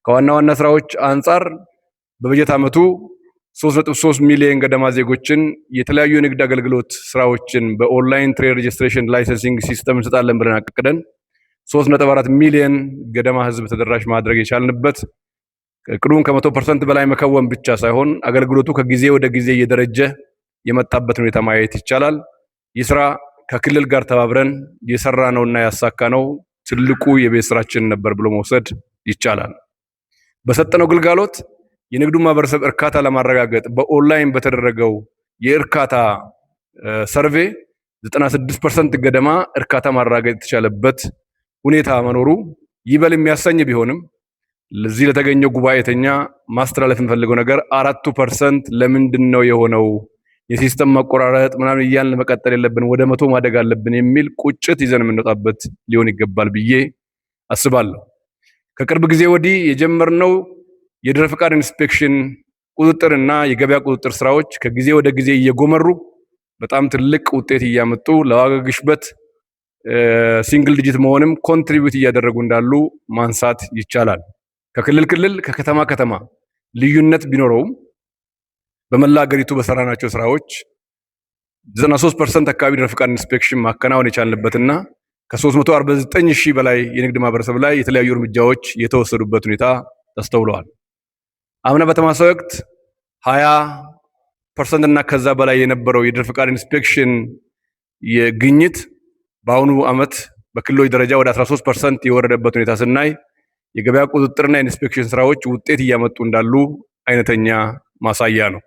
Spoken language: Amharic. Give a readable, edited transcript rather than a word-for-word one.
ከዋና ዋና ስራዎች አንጻር በበጀት ዓመቱ 3.3 ሚሊዮን ገደማ ዜጎችን የተለያዩ የንግድ አገልግሎት ስራዎችን በ online trade registration licensing system እንሰጣለን ብለን አቅደን 3.4 ሚሊዮን ገደማ ህዝብ ተደራሽ ማድረግ የቻልንበት፣ እቅዱን ከ100% በላይ መከወን ብቻ ሳይሆን አገልግሎቱ ከጊዜ ወደ ጊዜ እየደረጀ የመጣበት ሁኔታ ማየት ይቻላል። ይህ ስራ ከክልል ጋር ተባብረን የሰራነውና ያሳካነው ትልቁ የቤት ስራችን ነበር ብሎ መውሰድ ይቻላል። በሰጠነው ግልጋሎት የንግዱ ማህበረሰብ እርካታ ለማረጋገጥ በኦንላይን በተደረገው የእርካታ survey 96% ገደማ እርካታ ማረጋገጥ የተቻለበት ሁኔታ መኖሩ ይበል የሚያሰኝ ቢሆንም፣ ለዚህ ለተገኘው ጉባኤተኛ ማስተላለፍ የምፈልገው ነገር 4ቱ% ለምንድን ነው የሆነው፣ የ system መቆራረጥ ምናምን እያልን መቀጠል የለብን፣ ወደ 100 ማደግ አለብን የሚል ቁጭት ይዘን የምንወጣበት ሊሆን ይገባል ብዬ አስባለሁ። ከቅርብ ጊዜ ወዲህ የጀመርነው የድህረ ፈቃድ inspection ቁጥጥርና የገበያ ቁጥጥር ስራዎች ከጊዜ ወደ ጊዜ እየጎመሩ በጣም ትልቅ ውጤት እያመጡ ለዋጋ ግሽበት single digit መሆንም contribute እያደረጉ እንዳሉ ማንሳት ይቻላል። ከክልል ክልል፣ ከከተማ ከተማ ልዩነት ቢኖረውም በመላ ሀገሪቱ በሰራናቸው ስራዎች 93% አካባቢ ድህረ ፈቃድ inspection ማከናወን የቻልንበትና ከ349 ሺህ በላይ የንግድ ማህበረሰብ ላይ የተለያዩ እርምጃዎች የተወሰዱበት ሁኔታ ተስተውለዋል። አምና በተመሳሳይ ወቅት 20% እና ከዛ በላይ የነበረው የድህረ ፈቃድ inspection የግኝት በአሁኑ ዓመት በክልሎች ደረጃ ወደ 13% የወረደበት ሁኔታ ስናይ የገበያ ቁጥጥርና inspection ስራዎች ውጤት እያመጡ እንዳሉ አይነተኛ ማሳያ ነው።